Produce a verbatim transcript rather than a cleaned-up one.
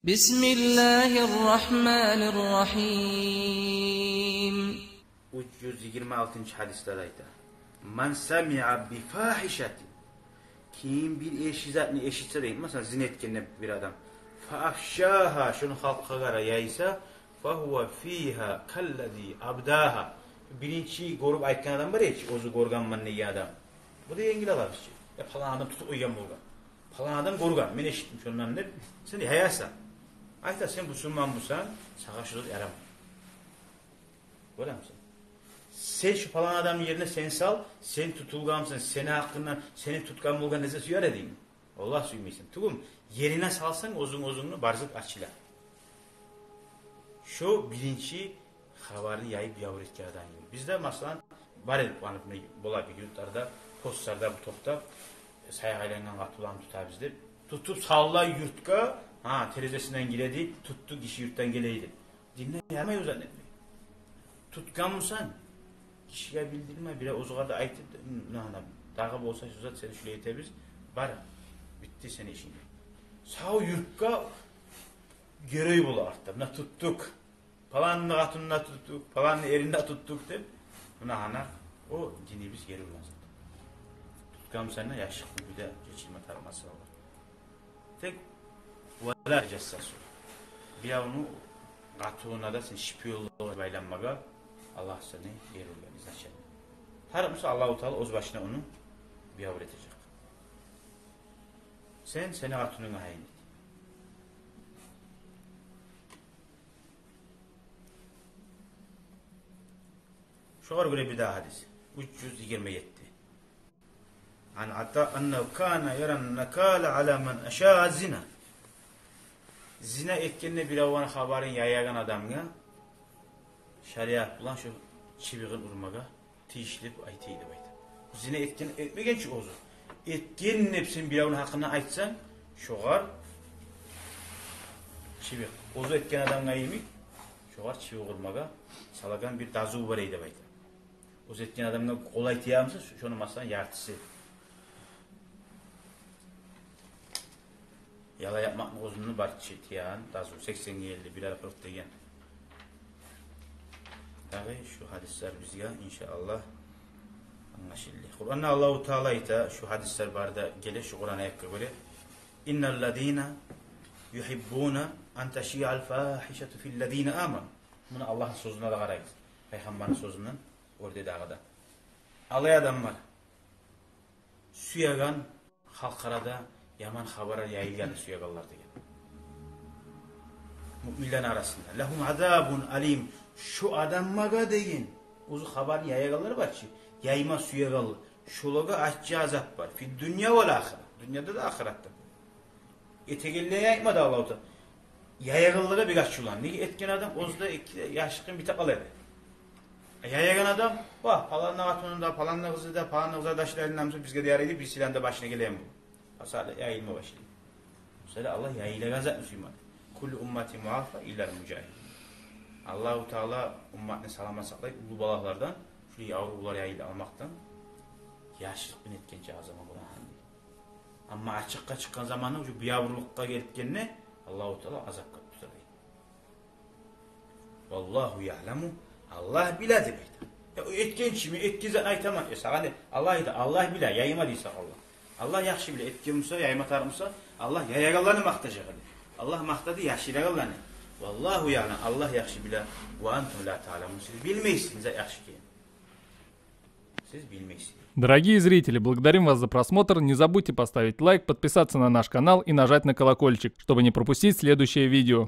بسم الله الرحمن الرحيم. Уьч юз йигирма алтынчы гьадисде де айта: «Ман самиа би фагьишатин». Ким бир эрши затны эшитсе, дейди, масала, зина этген деп бир адам. «Фа афшагьа», шону халкъгъа яйса, «фа гьува фигьа каллази абдагьа». Биринчи гёрюп айтгъан адам бар эди чи, оьзю гёргенмен деген адам. Бу да енгил алабыз чы. Я, палан адам тутуп къойгъан болгъан. Палан адам гёрген, мен эшитдим шондан деп, сен яясан. Айта, сен бусурман бусанг, сагъа шу зат ярамай. Гёремисен? Сен шу палан адамны ерине сен сал, сен тутулгъанмысан, сени гьакъынгдан, сени тутгъан болгъан нерсе сюер эдинг. Валлагь, сюймейсен. Тюгюл, ерине салсанг, оьзюнг оьзюнгню бар зат ачыла. Шо биринчи хабарны яйып, бир авур этген адам. Бизде, масала, бар эди, аны, муну, бола бир юртларда, постларда бу токътап, саякъ айлангъан къатынланы тутабыз деп. Тутуп салалар юртгъа, гьа, терезесинден гире дейди, тутду, гиши юртдан геле эди. Динде ярамай о зат этмек. Тутгъанмысан, гишиге билдирме, бирев оьзюгъар да айтып, муна, гьана, дагъы болса шу зат, сени шулай этебиз, бар, битди сени ишинг. Сав юртгъа герой бола артда. Муна тутдукъ. Паланны къатынын да тутдукъ, паланны эрин де тутдукъ деп, муна гьана о динибиз гери ургъан зат. Тутгъанмысан да, яхшылыкъ кюйде гечирме тарыкъ масъалалар. Тек «ва ла яджассасу». Биревню къатынына да сен шпионлукъ байланмагъа, Аллагь сени гери ургъан изначально. Тарыкъ буса, Аллагьу Таала оьз башына ону бир авур этежек. Сен сени къатынынга гьайын эт. Шогъар гёре бир дагъы гьадис. Уьч юз йигирма етти. Ан Ата аннагьу кана яран накала ала ман ашаа зина. Зина этгенде биревню хабарын яягъан адамгъа шариат булан шо чыбыгъын урмагъа тийишли деп айта эди деп айта. Зина этген, этмеген чи оьзю. Этген деп сен биревню гьакъындан айтсанг, шогъар чыбыкъ. Оьзю этген адамгъа йимик, шогъар чыбыкъ урмагъа салагъан бир дазу бар эди деп айта. Оьзю этген адамгъа къолай тиямыса, шону, масала, яртысы. Яла япмакъны оьзюню бар чи-, тиягъан дазу, сексенге элли, бир арапрот деген. Дагъы шу гьадислер бизге, иншааллагь, англашылды. Къуранда Аллагьу Таала айта, шу гьадислер бары да геле шу Къуран аятгъа гёре: «Инналлазина югьиббуна ан ташиал фагьишату филлазина аману». Муна Аллагьны сёзюне де къарайбыз, Пайхаммарны сёзюнден оьрде дагъы да. Алай адамлар сюеген халкъ арада яман хабарлар яйылгъанны сюегенлер деген. Муъминлени арасында. «Лагьум азабун алим». Шу адамлагъа деген, оьзю хабарны яягъанлар бар чы, яйма сюегенлер. Шолагъа аччы азап бар. Фид дунья вал ахира. Дюньяда да, ахыратда да. Этегенлеге айтмады Аллагьу Таала. Яягъанлагъа бек ачувланды. Неге, этген адам оьзю де эки яшлыкъ бите къала эди. Яягъан адам, ва, паланны къатыны да, паланны къызы да, паланны къызардашы да, айланамса, бизге де ярайды, бирисилени де башына гелеген бу. Масала, яйылма башлайды. Масала, Аллагь яйылагъан затны сюймеди. «Куллу уммати муафа иллал мужагьирин». Аллагьу Таала умматны саламат сакълай уллу балагьлардан, шулай аврувлар яйылып къалмакъдан, яшлыкъ бин этгенче азама болагъан. Амма ачыкъгъа чыкъгъан заманда, уже биябурлукъгъа гелип гелгенде, Аллагьу Таала азапгъа тутар. «Валлагьу яъламу», Аллагь биле деп айта. Я, о этген чи, мен этген затны айтаман. Э, сагъа не? Аллагь айта, Аллагь биле, яйма дей сагъа Аллагь. Аллагь яхшы биле, этген буса, яйма тарыкъ буса, Аллагь яягъанланы макътажакъ эди. Аллагь макътады яшырагъанланы. «Валлагьу яълам», Аллагь яхшы биле. «Ва антум ла таъламун», сиз билмейсиз не зат яхшы экенин. Сиз билмейсиз. Дорогие зрители, благодарим вас за просмотр. Не забудьте поставить лайк, подписаться на наш канал и нажать на колокольчик, чтобы не пропустить следующее видео.